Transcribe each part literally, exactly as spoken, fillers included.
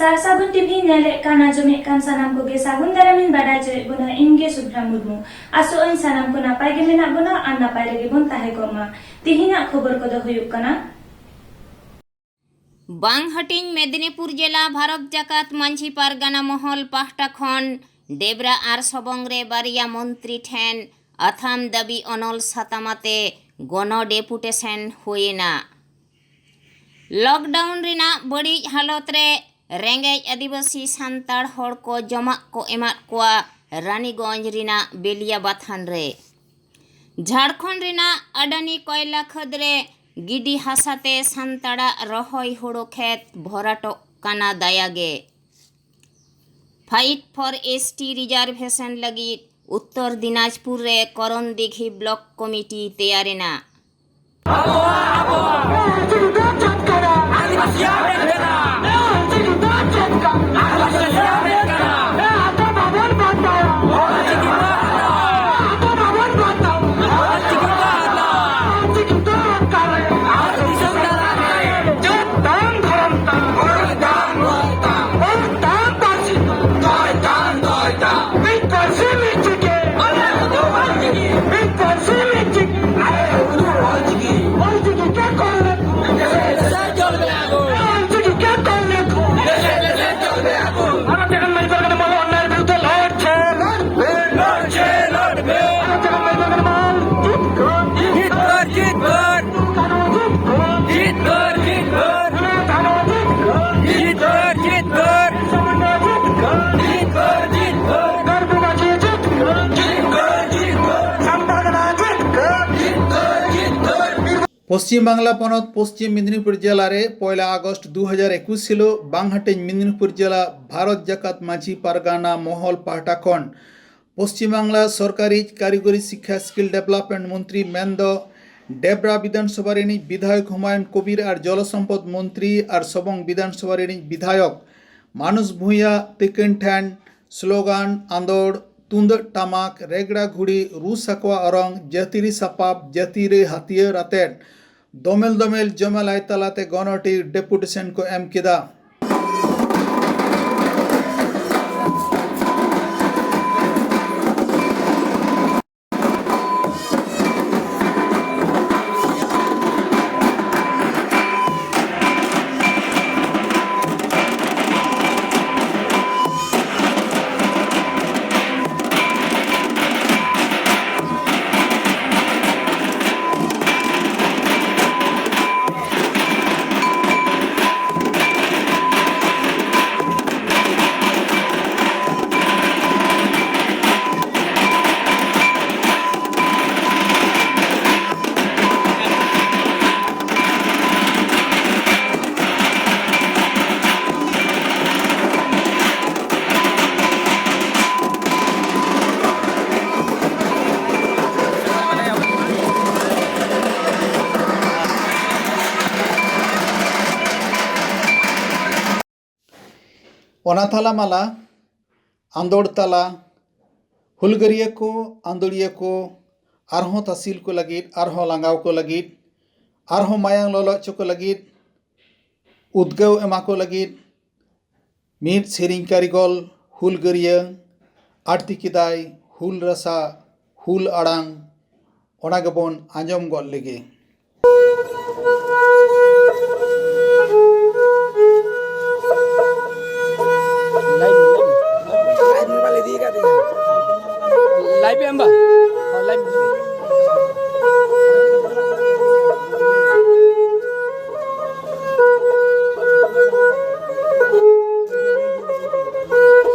ᱥᱟᱨ ᱥᱟᱹᱜᱩᱱ ᱴᱤᱵᱷᱤ ᱧᱮᱞᱮᱫ ᱠᱟᱱ, ᱟᱸᱡᱚᱢᱮᱫ ᱠᱟᱱ ᱥᱟᱱᱟᱢ ᱠᱚᱜᱮ ᱥᱟᱹᱜᱩᱱ ᱫᱟᱨᱟᱢᱤᱧ ᱵᱟᱰᱟᱭ ᱦᱚᱪᱚᱭᱮᱫ ᱵᱚᱱᱟ᱾ ᱤᱧ ᱜᱮ ᱥᱩᱵᱷᱨᱟ ᱢᱩᱨᱢᱩ᱾ ᱟᱥᱚᱜ ᱟᱹᱧ ᱥᱟᱱᱟᱢ ᱠᱚ ᱱᱟᱯᱟᱭ ᱜᱮ ᱢᱮᱱᱟᱜ ᱵᱚᱱᱟ ᱟᱨ ᱱᱟᱯᱟᱭ ᱨᱮᱜᱮ ᱵᱚᱱ ᱛᱟᱦᱮᱸ ᱠᱚᱜ ᱢᱟ᱾ ᱛᱤᱦᱤᱧᱟᱜ ᱠᱷᱚᱵᱚᱨ ᱠᱚᱫᱚ ᱦᱩᱭᱩᱜ ᱠᱟᱱᱟ᱾ ᱵᱟᱝ ᱦᱟᱹᱴᱤᱧ ᱢᱮᱫᱤᱱᱤᱯᱩᱨ ᱡᱮᱞᱟ ᱵᱷᱟᱨᱚᱛ ᱡᱟᱠᱟᱛ ᱢᱟᱹᱡᱷᱤ ᱯᱟᱨᱜᱟᱱᱟ ᱢᱚᱦᱚᱞ ᱯᱟᱦᱴᱟ ᱠᱷᱚᱱ ᱰᱮᱵᱨᱟ ᱟᱨ ᱥᱚᱵᱚᱝ ᱨᱮ ᱵᱟᱨᱭᱟ ᱢᱚᱱᱛᱨᱤ ᱴᱷᱮᱱ ᱟᱛᱷᱟᱢ ᱫᱟᱹᱵᱤ ᱚᱱᱚᱞ ᱥᱟᱛᱟᱢ ᱟᱛᱮ ᱜᱚᱱᱚ ᱰᱮᱯᱩᱴᱮᱥᱚᱱ ᱦᱩᱭᱮᱱᱟ᱾ ᱞᱚᱠᱰᱟᱣᱩᱱ ᱨᱮᱱᱟᱜ ᱵᱟᱹᱲᱤᱡ ᱦᱟᱞᱚᱛ ᱨᱮ ᱨᱮᱸᱜᱮᱡ ᱟᱹᱫᱤᱵᱟᱹᱥᱤ ᱥᱟᱱᱛᱟᱲ ᱦᱚᱲ ᱠᱚ ᱡᱚᱢᱟᱜ ᱠᱚ ᱮᱢᱟᱫ ᱠᱚᱣᱟ ᱨᱟᱱᱤᱜᱚᱸᱡᱽ ᱨᱮᱱᱟᱜ ᱵᱮᱞᱤᱭᱟ ᱵᱟᱛᱷᱟᱱ ᱨᱮ᱾ ᱡᱷᱟᱲᱠᱷᱚᱸᱰ ᱨᱮᱱᱟᱜ ᱟᱰᱟᱱᱤ ᱠᱚᱭᱞᱟ ᱠᱷᱟᱹᱫᱽ ᱨᱮ ᱜᱤᱰᱤ ᱦᱟᱥᱟᱛᱮ ᱥᱟᱱᱛᱟᱲᱟᱜ ᱨᱚᱦᱚᱭ ᱦᱳᱲᱳ ᱠᱷᱮᱛ ᱵᱷᱚᱨᱟᱴᱚᱜ ᱠᱟᱱᱟ ᱫᱟᱭᱟ ᱜᱮ᱾ Fight for S T reservation ᱞᱟᱹᱜᱤᱫ ᱩᱛᱛᱚᱨ ᱫᱤᱱᱟᱡᱽᱯᱩᱨ ᱨᱮ ᱠᱚᱨᱚᱱ ᱫᱤᱜᱷᱤ ᱵᱞᱚᱠ ᱠᱚᱢᱤᱴᱤ ᱛᱮᱭᱟᱨᱮᱱᱟ᱾ ᱯᱚᱥᱪᱤᱢ ᱵᱟᱝᱞᱟ ᱯᱚᱱᱚᱛ ᱯᱚᱥᱪᱤᱢ ᱢᱮᱫᱽᱱᱤᱯᱩᱨ ᱡᱮᱞᱟ ᱨᱮ ᱯᱚᱭᱞᱟ ᱟᱜᱚᱥᱴ ᱫᱩ ᱦᱟᱡᱟᱨ ᱮᱠᱩᱥ ᱦᱤᱞᱳᱜ ᱵᱟᱝ ᱦᱟᱹᱴᱤᱧ ᱢᱮᱫᱽᱱᱤᱯᱩᱨ ᱡᱮᱞᱟ ᱵᱷᱟᱨᱚᱛ ᱡᱟᱠᱟᱛ ᱢᱟᱹᱡᱷᱤ ᱯᱟᱨᱜᱟᱱᱟ ᱢᱚᱦᱚᱞ ᱯᱟᱦᱴᱟ ᱠᱷᱚᱱ ᱯᱚᱥᱪᱤᱢ ᱵᱟᱝᱞᱟ ᱥᱚᱨᱠᱟᱨᱤᱡ ᱠᱟᱹᱨᱤᱜᱚᱨᱤ ᱥᱤᱠᱠᱷᱟ ᱥᱠᱤᱞ ᱰᱮᱵᱷᱞᱚᱯᱢᱮᱱᱴ ᱢᱚᱱᱛᱨᱤ ᱢᱮᱱᱫᱚ ᱰᱮᱵᱽᱨᱟ ᱵᱤᱫᱷᱟᱱ ᱥᱚᱵᱷᱟ ᱨᱤᱱᱤᱡ ᱵᱤᱫᱷᱟᱭᱚᱠ ᱦᱩᱢᱟᱭᱩᱱ ᱠᱚᱵᱤᱨ ᱟᱨ ᱡᱚᱞᱚ ᱥᱚᱢᱯᱚᱫ ᱢᱚᱱᱛᱨᱤ ᱟᱨ ᱥᱚᱵᱚᱝ ᱵᱤᱫᱷᱟᱱ ᱥᱚᱵᱷᱟ ᱨᱤᱱᱤᱡ ᱵᱤᱫᱷᱟᱭᱚᱠ ᱢᱟᱱᱩᱥ ᱵᱷᱩᱸᱭᱟ ᱛᱤᱠᱤᱱ ᱴᱷᱮᱱ ᱥᱞᱳᱜᱟᱱ, ᱟᱸᱫᱳᱲ, ᱛᱩᱢᱫᱟᱹᱜ ᱴᱟᱢᱟᱠ, ᱨᱮᱜᱽᱲᱟ ᱜᱷᱩᱲᱤ, ᱨᱩ ᱥᱟᱠᱣᱟ ᱚᱨᱚᱝ, ᱡᱟᱹᱛᱤᱨᱤ ᱥᱟᱯᱟᱵ, ᱡᱟᱹᱛᱤᱨᱤ ᱦᱟᱹᱛᱭᱟᱹᱨ ᱟᱛᱮᱫ ᱫᱚᱢᱮᱞ ᱫᱚᱢᱮᱞ ᱡᱚᱢᱮᱞᱟᱭ ᱛᱟᱞᱟᱛᱮ ᱜᱚᱱᱚᱴᱤ ᱰᱮᱯᱩᱴᱮᱥᱚᱱ ᱠᱚ ᱮᱢ ᱠᱮᱫᱟ᱾ ᱚᱱᱟ ᱛᱟᱞᱟᱢᱟᱞᱟ ᱟᱸᱫᱳᱲ ᱛᱟᱞᱟ ᱦᱩᱞᱜᱟᱹᱨᱤᱭᱟᱹ ᱠᱚ, ᱟᱸᱫᱳᱲᱤᱭᱟᱹ ᱠᱚ ᱟᱨᱦᱚᱸ ᱛᱟᱹᱥᱤᱞ ᱠᱚ ᱞᱟᱹᱜᱤᱫ, ᱟᱨᱦᱚᱸ ᱞᱟᱸᱜᱟᱣ ᱠᱚ ᱞᱟᱹᱜᱤᱫ, ᱟᱨᱦᱚᱸ ᱢᱟᱭᱟᱝ ᱞᱚᱞᱚ ᱦᱚᱪᱚ ᱠᱚ ᱞᱟᱹᱜᱤᱫ, ᱩᱫᱽᱜᱟᱹᱣ ᱮᱢᱟ ᱠᱚ ᱞᱟᱹᱜᱤᱫ ᱢᱤᱫ ᱥᱮᱨᱮᱧ ᱠᱟᱹᱨᱤᱜᱚᱞ ᱦᱩᱞᱜᱟᱹᱨᱤᱭᱟᱹ ᱟᱬᱛᱤ ᱠᱮᱫᱟᱭ ᱦᱩᱞ ᱨᱟᱥᱟ, ᱦᱩᱞ ᱟᱲᱟᱝ᱾ ᱚᱱᱟ ᱜᱮᱵᱚᱱ ᱟᱸᱡᱚᱢ ᱜᱚᱫ ᱞᱮᱜᱮ᱾ ᱞᱟᱭᱤᱵᱷ ᱢᱳᱵᱟᱭᱤᱞ ᱤᱫᱤ ᱠᱟᱫ ᱛᱤᱧᱟ᱾ ᱞᱟᱭᱤᱵᱷ ᱮᱢ ᱵᱟ? ᱦᱚᱸ, ᱞᱟᱭᱤᱵᱷ᱾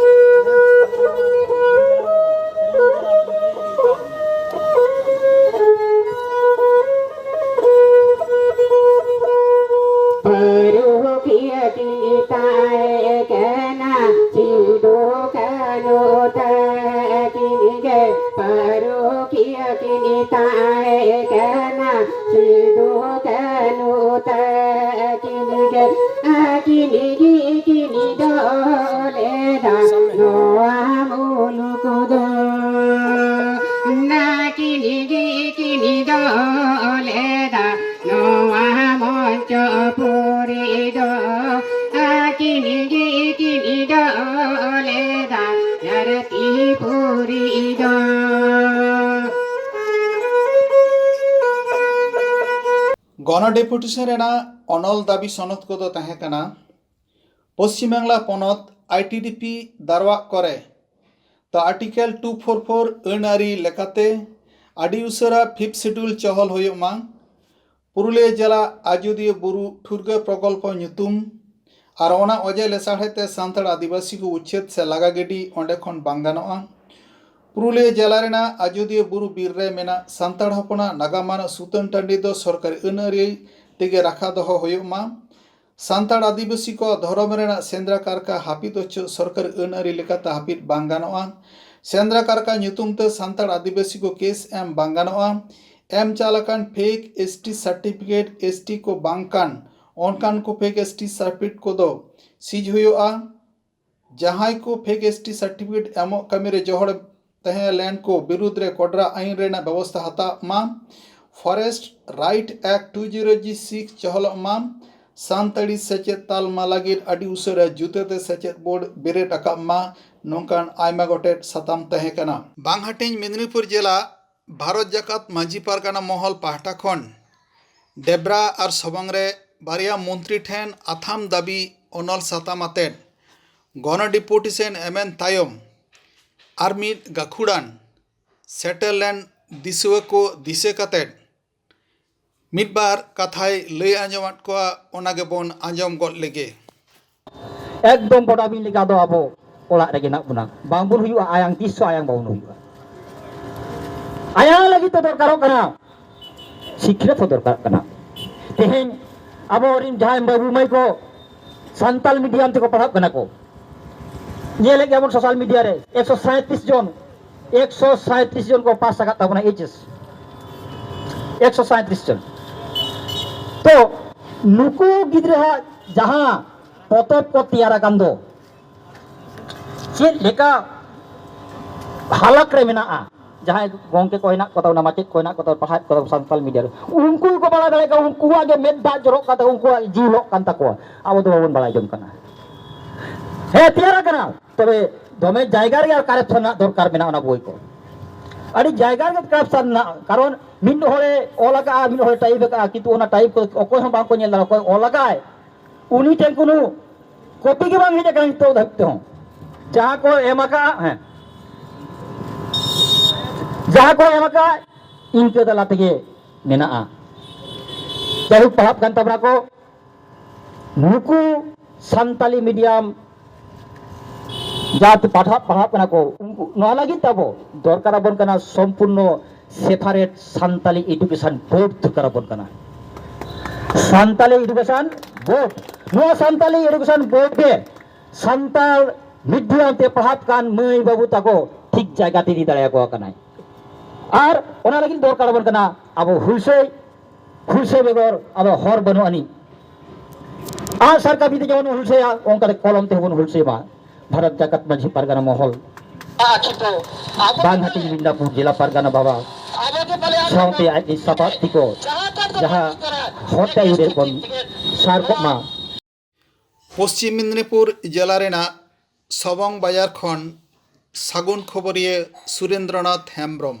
ᱯᱟᱹᱨᱩᱠᱷᱤᱭᱟᱹ ᱠᱤᱱ ᱛᱟᱦᱮᱸ ᱠᱟᱱᱟ, ᱥᱤᱫᱩ ᱠᱟᱹᱱᱩ ᱛᱟᱹᱠᱤᱱ ᱜᱮ ᱯᱟᱹᱨᱩᱠᱷᱤᱭᱟᱹ ᱠᱤᱱ ᱛᱟᱦᱮᱸ ᱠᱟᱱᱟ, ᱥᱤᱫᱩ ᱠᱟᱹᱱᱩ ᱛᱟᱹᱠᱤᱱ ᱜᱮ, ᱟᱹᱠᱤᱱ ᱜᱮ ᱠᱤᱱ ᱫᱚᱦᱚ ᱞᱮᱫᱟ ᱱᱚᱣᱟ ᱢᱩᱞᱩᱠ ᱫᱚ᱾ ᱟᱹᱠᱤᱱ ᱜᱮ ᱠᱤᱱ ᱫᱚᱦᱚ ᱞᱮᱫᱟ ᱱᱚᱣᱟ ᱢᱚᱧᱪᱚᱯᱩᱨᱤ ᱫᱚ᱾ ᱟᱹᱠᱤᱱ ᱜᱮ ᱠᱤᱱ ᱫᱚᱦᱚ ᱞᱮᱫᱟ ᱫᱷᱟᱹᱨᱛᱤᱯᱩᱨᱤ ᱫᱚ᱾ ᱜᱚᱱᱚ ᱰᱮᱯᱩᱴᱮᱥᱚᱱ ᱨᱮᱱᱟᱜ ᱚᱱᱚᱞ ᱫᱟᱹᱵᱤ ᱥᱚᱱᱚᱛ ᱠᱚᱫᱚ ᱛᱟᱦᱮᱸ ᱠᱟᱱᱟ, ᱯᱚᱥᱪᱤᱢ ᱵᱟᱝᱞᱟ ᱯᱚᱱᱚᱛ ᱟᱭ ᱴᱤ ᱰᱤ ᱯᱤ ᱫᱟᱨᱣᱟᱜ ᱠᱚᱨᱮ ᱛᱚ ᱟᱨᱴᱤᱠᱮᱞ ᱴᱩ ᱯᱷᱳᱨ ᱯᱷᱳᱨ ᱟᱹᱱ ᱟᱹᱨᱤ ᱞᱮᱠᱟᱛᱮ ᱟᱹᱰᱤ ᱩᱥᱟᱹᱨᱟ ᱯᱷᱤᱯᱛᱷ ᱥᱤᱰᱩᱞ ᱪᱚᱦᱚᱞ ᱦᱩᱭᱩᱜ ᱢᱟ᱾ ᱯᱩᱨᱩᱞᱤᱭᱟᱹ ᱡᱮᱞᱟ ᱟᱡᱚᱫᱤᱭᱟᱹ ᱵᱩᱨᱩ ᱴᱷᱩᱨᱜᱟᱹ ᱯᱨᱚᱠᱚᱞᱯᱚ ᱧᱩᱛᱩᱢ ᱟᱨ ᱚᱱᱟ ᱚᱡᱮ ᱞᱮᱥᱟᱲᱦᱮᱫ ᱛᱮ ᱥᱟᱱᱛᱟᱲ ᱟᱹᱫᱤᱵᱟᱹᱥᱤ ᱠᱚ ᱩᱪᱪᱷᱮᱫ ᱥᱮ ᱞᱟᱜᱟ ᱜᱤᱰᱤ ᱚᱸᱰᱮ ᱠᱷᱚᱱ ᱵᱟᱝ ᱜᱟᱱᱚᱜᱼᱟ᱾ ᱯᱩᱨᱩᱞᱤᱭᱟᱹ ᱡᱮᱞᱟ ᱨᱮᱱᱟᱜ ᱟᱡᱚᱫᱤᱭᱟᱹ ᱵᱩᱨᱩ ᱵᱤᱨ ᱨᱮ ᱢᱮᱱᱟᱜ ᱥᱟᱱᱛᱟᱲ ᱦᱚᱯᱚᱱᱟᱜ ᱱᱟᱜᱟᱢᱟᱱ ᱥᱩᱛᱟᱹᱱ ᱴᱟᱺᱰᱤ ᱫᱚ ᱥᱚᱨᱠᱟᱨᱤ ᱟᱹᱱ ᱟᱹᱨᱤ ᱛᱮᱜᱮ ᱨᱟᱠᱷᱟ ᱫᱚᱦᱚ ᱦᱩᱭᱩᱜ ᱢᱟ᱾ ᱥᱟᱱᱛᱟᱲ ᱟᱹᱫᱤᱵᱟᱹᱥᱤ ᱠᱚᱣᱟᱜ ᱫᱷᱚᱨᱚᱢ ᱨᱮᱱᱟᱜ ᱥᱮᱸᱫᱽᱨᱟ ᱠᱟᱨᱠᱟ ᱦᱟᱹᱯᱤᱫ ᱦᱚᱪᱚ ᱥᱚᱨᱠᱟᱨᱤ ᱟᱹᱱ ᱟᱹᱨᱤ ᱞᱮᱠᱟᱛᱮ ᱦᱟᱹᱯᱤᱫ ᱵᱟᱝ ᱜᱟᱱᱚᱜᱼᱟ᱾ ᱥᱮᱸᱫᱽᱨᱟ ᱠᱟᱨᱠᱟ ᱧᱩᱛᱩᱢ ᱛᱮ ᱥᱟᱱᱛᱟᱲ ᱟᱹᱫᱤᱵᱟᱹᱥᱤ ᱠᱚ ᱠᱮᱥ ᱮᱢ ᱵᱟᱝ ᱜᱟᱱᱚᱜᱼᱟ᱾ ᱮᱢ ᱪᱟᱞ ᱟᱠᱟᱱ fake S T certificate, S T ᱠᱚ ᱵᱟᱝ ᱠᱟᱱ ᱚᱱᱠᱟᱱ ᱠᱚ ᱯᱷᱮᱠ ᱮᱥ ᱴᱤ ᱥᱟᱨᱴᱤᱯᱷᱤᱠᱮᱴ ᱠᱚᱫᱚ ᱥᱤᱡᱽ ᱦᱩᱭᱩᱜᱼᱟ᱾ ᱡᱟᱦᱟᱸᱭ ᱠᱚ ᱯᱷᱮᱠ ᱮᱥ ᱴᱤ ᱥᱟᱨᱴᱤᱯᱷᱤᱠᱮᱴ ᱮᱢᱚᱜ ᱠᱟᱹᱢᱤ ᱨᱮ ᱡᱚᱦᱚᱲ ᱛᱟᱦᱮᱸ ᱞᱮᱱ ᱠᱚ ᱵᱤᱨᱩᱫᱽ ᱨᱮ ᱠᱚᱰᱨᱟ ᱟᱹᱭᱤᱱ ᱨᱮᱱᱟᱜ ᱵᱮᱵᱚᱥᱛᱷᱟ ᱦᱟᱛᱟᱣ ᱢᱟ᱾ Forest right act two zero ᱡᱤ ᱥᱤᱠᱥ ᱪᱚᱦᱚᱞᱚᱜ ᱢᱟ᱾ ᱥᱟᱱᱛᱟᱲᱤ ᱥᱮᱪᱮᱫ ᱛᱟᱞᱢᱟ ᱞᱟᱹᱜᱤᱫ ᱟᱹᱰᱤ ᱩᱥᱟᱹᱨᱟ ᱡᱩᱛᱟᱹᱛᱮ ᱥᱮᱪᱮᱫ ᱵᱳᱨᱰ ᱵᱮᱨᱮᱫ ᱟᱠᱟᱫ ᱢᱟ᱾ ᱱᱚᱝᱠᱟᱱ ᱟᱭᱢᱟ ᱜᱚᱴᱮᱡ ᱥᱟᱛᱟᱢ ᱛᱟᱦᱮᱸ ᱠᱟᱱᱟ᱾ ᱵᱟᱝᱦᱟᱹᱴᱤᱧ ᱢᱮᱫᱽᱱᱤᱯᱩᱨ ᱡᱮᱞᱟ ᱵᱷᱟᱨᱚᱛ ᱡᱟᱠᱟᱛ ᱢᱟᱹᱡᱷᱤ ᱯᱟᱨᱜᱟᱱᱟ ᱢᱚᱦᱚᱞ ᱯᱟᱦᱴᱟ ᱠᱷᱚᱱ ᱰᱮᱵᱽᱨᱟ ᱟᱨ ᱥᱚᱵᱚᱝ ᱨᱮ ᱵᱟᱨᱭᱟ ᱢᱚᱱᱛᱨᱤ ᱴᱷᱮᱱ ᱟᱛᱷᱟᱢ ᱫᱟᱹᱵᱤ ᱚᱱᱚᱞ ᱥᱟᱛᱟᱢ ᱟᱛᱮᱫ ᱜᱚᱱᱚ ᱰᱤᱯᱩᱴᱮᱥᱚᱱ ᱮᱢᱮᱱ ᱛᱟᱭᱚᱢ ᱟᱨ ᱢᱤᱫ ᱜᱟᱹᱠᱷᱩᱲᱟᱱ ᱥᱮᱴᱮᱨ ᱞᱮᱱ ᱫᱤᱥᱩᱣᱟᱹ ᱠᱚ ᱫᱤᱥᱟᱹ ᱠᱟᱛᱮᱫ ᱢᱤᱫ ᱵᱟᱨ ᱠᱟᱛᱷᱟᱭ ᱞᱟᱹᱭ ᱟᱸᱡᱚᱢᱟᱫ ᱠᱚᱣᱟ, ᱚᱱᱟ ᱜᱮᱵᱚᱱ ᱟᱸᱡᱚᱢ ᱜᱚᱫ ᱞᱮᱜᱮ᱾ ᱮᱠᱫᱚᱢ ᱵᱚᱰᱟᱵᱤᱧ ᱞᱮᱠᱟ ᱫᱚ ᱟᱵᱚ ᱚᱲᱟᱜ ᱨᱮᱜᱮ ᱦᱮᱱᱟᱜ ᱵᱚᱱᱟ, ᱵᱟᱝᱵᱚᱱ ᱦᱩᱭᱩᱜᱼᱟ ᱟᱭᱟᱝ, ᱛᱤᱥ ᱦᱚᱸ ᱟᱭᱟᱝ ᱵᱟᱵᱚᱱ ᱦᱩᱭᱩᱜᱼᱟ᱾ ᱟᱭᱟᱝ ᱞᱟᱹᱜᱤᱫ ᱛᱮ ᱫᱚᱨᱠᱟᱨᱚᱜ ᱠᱟᱱᱟ, ᱥᱤᱠᱷᱱᱟᱹᱛ ᱦᱚᱸ ᱫᱚᱨᱠᱟᱨᱚᱜ ᱠᱟᱱᱟ᱾ ᱛᱮᱦᱮᱧ ᱟᱵᱚ ᱨᱤᱱ ᱡᱟᱦᱟᱸᱭ ᱵᱟᱹᱵᱩ ᱢᱟᱹᱭ ᱠᱚ ᱥᱟᱱᱛᱟᱞ ᱢᱤᱰᱤᱭᱟᱢ ᱛᱮᱠᱚ ᱯᱟᱲᱦᱟᱜ ᱠᱟᱱᱟ ᱠᱚ, ᱧᱮᱞᱮᱫ ᱜᱮᱭᱟᱵᱚᱱ ᱥᱳᱥᱟᱞ ᱢᱤᱰᱤᱭᱟ ᱨᱮ ᱮᱠᱥᱚ ᱥᱟᱸᱭᱛᱨᱤᱥ ᱡᱚᱱ, ᱮᱠᱥᱚ ᱥᱟᱸᱭᱛᱨᱤᱥ ᱡᱚᱱ ᱠᱚ ᱯᱟᱥ ᱟᱠᱟᱫ ᱛᱟᱵᱚᱱᱟ ᱮᱭᱤᱪ ᱮᱥ, ᱮᱠᱥᱚ ᱥᱟᱸᱭᱛᱨᱤᱥ ᱡᱚᱱ᱾ ᱛᱚ ᱱᱩᱠᱩ ᱜᱤᱫᱽᱨᱟᱹᱣᱟᱜ ᱡᱟᱦᱟᱸ ᱯᱚᱛᱚᱵ ᱠᱚ ᱛᱮᱭᱟᱨ ᱟᱠᱟᱱ ᱫᱚ, ᱪᱮᱫ ᱞᱮᱠᱟ ᱦᱟᱞᱚᱛ ᱨᱮ ᱢᱮᱱᱟᱜᱼᱟ? ᱡᱟᱦᱟᱸᱭ ᱜᱚᱝᱠᱮ ᱠᱚ ᱦᱮᱱᱟᱜ ᱠᱚ ᱛᱟᱵᱚᱱᱟ, ᱢᱟᱪᱮᱫ ᱠᱚ ᱦᱮᱱᱟᱜ ᱠᱚ ᱛᱟᱵᱚᱱᱟ, ᱯᱟᱲᱦᱟᱣᱮᱫ ᱠᱚ ᱛᱟᱵᱚᱱᱟ ᱥᱟᱱᱛᱟᱲ ᱢᱤᱰᱤᱭᱟ ᱨᱮ, ᱩᱱᱠᱩ ᱜᱮᱠᱚ ᱵᱟᱲᱟᱭ ᱫᱟᱲᱮᱭᱟᱜ ᱠᱟᱱᱟ, ᱩᱱᱠᱩᱣᱟᱜ ᱜᱮ ᱢᱮᱫ ᱫᱟᱜ ᱡᱚᱨᱚᱜ ᱠᱟᱱ ᱛᱟᱠᱚᱣᱟ, ᱩᱱᱠᱩᱣᱟᱜ ᱡᱤᱣᱤ ᱞᱚᱜ ᱠᱟᱱ ᱛᱟᱠᱚᱣᱟ, ᱟᱵᱚ ᱫᱚ ᱵᱟᱵᱚᱱ ᱵᱟᱲᱟᱭ ᱡᱚᱝ ᱠᱟᱱᱟ᱾ ᱦᱮᱸ, ᱛᱮᱭᱟᱨ ᱟᱠᱟᱱᱟ, ᱛᱚᱵᱮ ᱫᱚᱢᱮ ᱡᱟᱭᱜᱟ ᱨᱮᱜᱮ ᱟᱨ ᱠᱟᱨᱮᱠᱥᱚᱱ ᱨᱮᱱᱟᱜ ᱫᱚᱨᱠᱟᱨ ᱢᱮᱱᱟᱜᱼᱟ ᱚᱱᱟ ᱵᱳᱭ ᱠᱚ᱾ ᱟᱹᱰᱤ ᱡᱟᱭᱜᱟ ᱨᱮᱜᱮ ᱠᱟᱨᱮᱠᱥᱚᱱ ᱨᱮᱱᱟᱜ, ᱠᱟᱨᱚᱱ ᱢᱤᱫ ᱦᱚᱲᱮ ᱚᱞ ᱟᱠᱟᱫᱼᱟ, ᱢᱤᱫ ᱦᱚᱲᱮ ᱴᱟᱭᱤᱯ ᱟᱠᱟᱫᱼᱟ, ᱠᱤᱱᱛᱩ ᱚᱱᱟ ᱴᱟᱭᱤᱯ ᱠᱚ ᱚᱠᱚᱭ ᱦᱚᱸ ᱵᱟᱝ ᱠᱚ ᱧᱮᱞ ᱫᱟ, ᱚᱠᱚᱭ ᱚᱞ ᱟᱠᱟᱫᱼᱟᱭ ᱩᱱᱤ ᱴᱷᱮᱱ ᱠᱳᱱᱳ ᱠᱚᱯᱤ ᱜᱮ ᱵᱟᱝ ᱦᱮᱡ ᱟᱠᱟᱱᱟ ᱱᱤᱛᱚᱜ ᱫᱷᱟᱹᱵᱤᱡ ᱛᱮᱦᱚᱸ᱾ ᱡᱟᱦᱟᱸ ᱠᱚ ᱮᱢ ᱟᱠᱟᱫᱼᱟ, ᱦᱮᱸ, ᱡᱟᱦᱟᱸ ᱠᱚ ᱮᱢ ᱟᱠᱟᱫᱼᱟ ᱤᱱᱠᱟᱹ ᱛᱟᱞᱟ ᱛᱮᱜᱮ ᱢᱮᱱᱟᱜᱼᱟ᱾ ᱡᱟᱭᱦᱳᱠ, ᱯᱟᱲᱦᱟᱜ ᱠᱟᱱ ᱛᱟᱵᱚᱱᱟ ᱠᱚ ᱱᱩᱠᱩ ᱥᱟᱱᱛᱟᱞᱤ ᱢᱤᱰᱤᱭᱟᱢ ᱡᱟᱦᱟᱸ ᱛᱮ ᱯᱟᱲᱦᱟᱜ, ᱯᱟᱲᱦᱟᱜ ᱠᱟᱱᱟ ᱠᱚ, ᱩᱱᱠᱩ, ᱱᱚᱣᱟ ᱞᱟᱹᱜᱤᱫ ᱛᱮ ᱟᱵᱚ ᱫᱚᱨᱠᱟᱨ ᱟᱵᱚᱱ ᱠᱟᱱᱟ ᱥᱚᱢᱯᱩᱨᱱᱚ ᱥᱮᱯᱟᱨᱮᱴ ᱥᱟᱱᱛᱟᱞᱤ ᱮᱰᱩᱠᱮᱥᱚᱱ ᱵᱳᱨᱰ ᱫᱚᱨᱠᱟᱨ ᱟᱵᱚᱱ ᱠᱟᱱᱟ᱾ ᱥᱟᱱᱛᱟᱞᱤ ᱮᱰᱩᱠᱮᱥᱚᱱ ᱵᱳᱨᱰ, ᱱᱚᱣᱟ ᱥᱟᱱᱛᱟᱞᱤ ᱮᱰᱩᱠᱮᱥᱚᱱ ᱵᱳᱨᱰ ᱜᱮ ᱥᱟᱱᱛᱟᱲ ᱢᱤᱰᱤᱭᱟᱢ ᱛᱮ ᱯᱟᱲᱦᱟᱜ ᱠᱟᱱ ᱢᱟᱹᱭ ᱵᱟᱹᱵᱩ ᱛᱟᱠᱚ ᱴᱷᱤᱠ ᱡᱟᱭᱜᱟ ᱛᱮ ᱤᱫᱤ ᱫᱟᱲᱮᱭᱟᱠᱚ ᱠᱟᱱᱟᱭ᱾ ᱟᱨ ᱚᱱᱟ ᱞᱟᱹᱜᱤᱫ ᱫᱚᱨᱠᱟᱨ ᱟᱵᱚᱱ ᱠᱟᱱᱟ ᱟᱵᱚ ᱦᱩᱞᱥᱟᱹᱭ᱾ ᱦᱩᱞᱥᱟᱹᱭ ᱵᱮᱜᱚᱨ ᱟᱫᱚ ᱦᱚᱨ ᱵᱟᱹᱱᱩᱜ ᱟᱹᱱᱤᱡ᱾ ᱟᱜᱼᱥᱟᱨ ᱠᱟᱹᱯᱤ ᱛᱮ ᱡᱮᱢᱚᱱ ᱦᱩᱞᱥᱟᱹᱭᱟ, ᱚᱱᱠᱟᱛᱮ ᱠᱚᱞᱚᱢ ᱛᱮᱦᱚᱸ ᱵᱚᱱ ᱦᱩᱞᱥᱟᱹᱭ ᱢᱟ᱾ ᱵᱷᱟᱨᱚᱛ ᱡᱟᱠᱟᱛ ᱢᱟᱹᱡᱷᱤ ᱯᱟᱨᱜᱟᱱᱟ ᱢᱚᱦᱚᱞ, ᱵᱟᱝ ᱦᱟᱹᱴᱤᱧ ᱢᱤᱫᱱᱟᱯᱩᱨ ᱡᱮᱞᱟ ᱯᱟᱨᱜᱟᱱᱟ ᱵᱟᱵᱟ ᱥᱟᱶᱛᱮ ᱟᱡ ᱥᱟᱯᱟᱵ ᱛᱤᱠᱚ ᱡᱟᱦᱟᱸ ᱦᱚᱨ ᱛᱮ ᱟᱹᱭᱩᱨᱮᱫ ᱵᱚᱱ ᱥᱟᱨ ᱠᱚᱜ ᱢᱟ᱾ ᱯᱚᱥᱪᱤᱢ ᱢᱮᱫᱽᱱᱤᱯᱩᱨ ᱡᱮᱞᱟ ᱨᱮᱱᱟᱜ ᱥᱚᱵᱚᱝ ᱵᱟᱡᱟᱨ ᱠᱷᱚᱱ ᱥᱟᱹᱜᱩᱱ ᱠᱷᱚᱵᱚᱨᱤᱭᱟᱹ ᱥᱩᱨᱮᱱᱫᱨᱚᱱᱟᱛᱷ ᱦᱮᱢᱵᱽᱨᱚᱢ᱾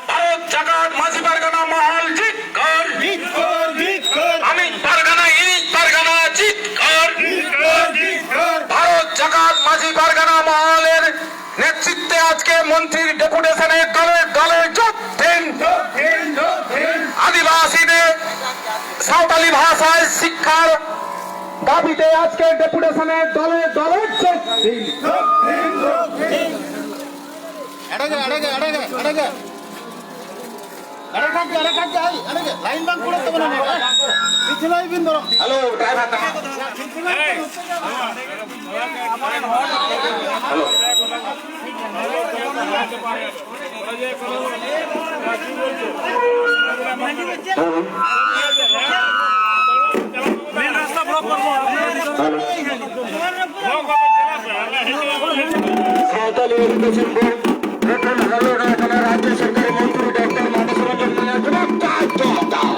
ᱵᱷᱟᱨᱚᱛ ᱡᱟᱠᱟᱛ ᱢᱟᱹᱡᱷᱤ ᱯᱟᱨᱜᱟᱱᱟ ᱢᱚᱦᱚᱞ ᱡᱤᱛᱠᱟᱹᱨ᱾ ᱡᱤᱛᱠᱟᱹᱨ, ᱡᱤᱛᱠᱟᱹᱨ᱾ ᱟᱢᱤᱡ ᱯᱟᱨᱜᱟᱱᱟ, ᱤᱧᱤᱡ ᱯᱟᱨᱜᱟᱱᱟ ᱡᱤᱛᱠᱟᱹᱨ᱾ ᱡᱤᱛᱠᱟᱹᱨ, ᱡᱤᱛᱠᱟᱹᱨ᱾ ভারত জাকাত মাঝি পারগানা মহলের নেতৃত্বে আজকে মন্ত্রীর ডেপুটেশনে দলে দলে যোগ দিন। যোগ দিন, যোগ দিন। দাবিতে আজকের ডেপুটেশনে দলে দলে যোগ দিন। আড়াগে, আড়াগে, আড়াগে, আড়াগে। আড়াগে, আড়াগে, আড়াগে, আড়াগে। লাইন বাং করে তো বলে না। পিছনে আইবেন ধরো। হ্যালো, ড্রাইভার দাঁড়াও। হ্যালো। সাঁওতালি এডুকেশন বোর্ড গঠন হলো না কেন? রাজ্য সরকারের মন্ত্রী ডক্টর মানস রঞ্জন মায়া জবাব দাও, জবাব দাও।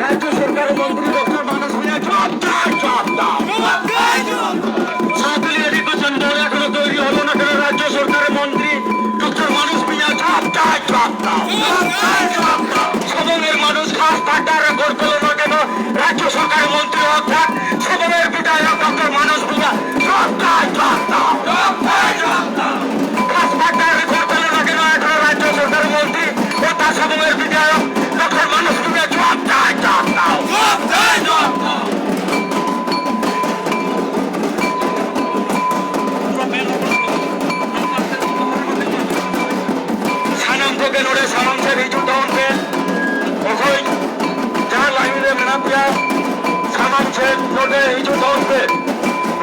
রাজ্য সরকারের মন্ত্রী ডক্টর মানস মায়া জবাব দাও, জবাব দাও। সাঁওতালি এডুকেশন বোর্ড এখনো তৈরি হলো না কেন? রাজ্য সরকারের মন্ত্রী ডক্টর মানস ভূঁইয়া জবাব দাও, জবাব দাও। সবংয়ের মানুষ ঘাস পাড্ডা রেকর্ড পেল না কেন? রাজ্য সরকারের মন্ত্রী অর্থাৎ সবংয়ের বিধায়ক ডক্টর মানস ভূঁইয়া জবাব দাও, জবাব দাও। ঘাস পাড্ডা রেকর্ড পেল না কেন? এখনো রাজ্য সরকারের মন্ত্রী অর্থাৎ সবংয়ের বিধায়ক ডক্টর মানস ভূঁইয়া জবাব দাও, জবাব দাও। ᱥᱟᱱᱟᱢ ᱠᱚᱜᱮ ᱱᱚᱰᱮ ᱥᱟᱢᱟᱝ ᱥᱮᱫ ᱦᱤᱡᱩᱜ ᱛᱟᱵᱚᱱ ᱯᱮ᱾ ᱚᱠᱚᱭ ᱡᱟᱦᱟᱸ ᱞᱟᱭᱤᱱ ᱨᱮ ᱢᱮᱱᱟᱜ ᱯᱮᱭᱟ, ᱥᱟᱢᱟᱝ ᱥᱮᱫ ᱱᱚᱰᱮ ᱦᱤᱡᱩᱜ ᱛᱟᱵᱚᱱ ᱯᱮ᱾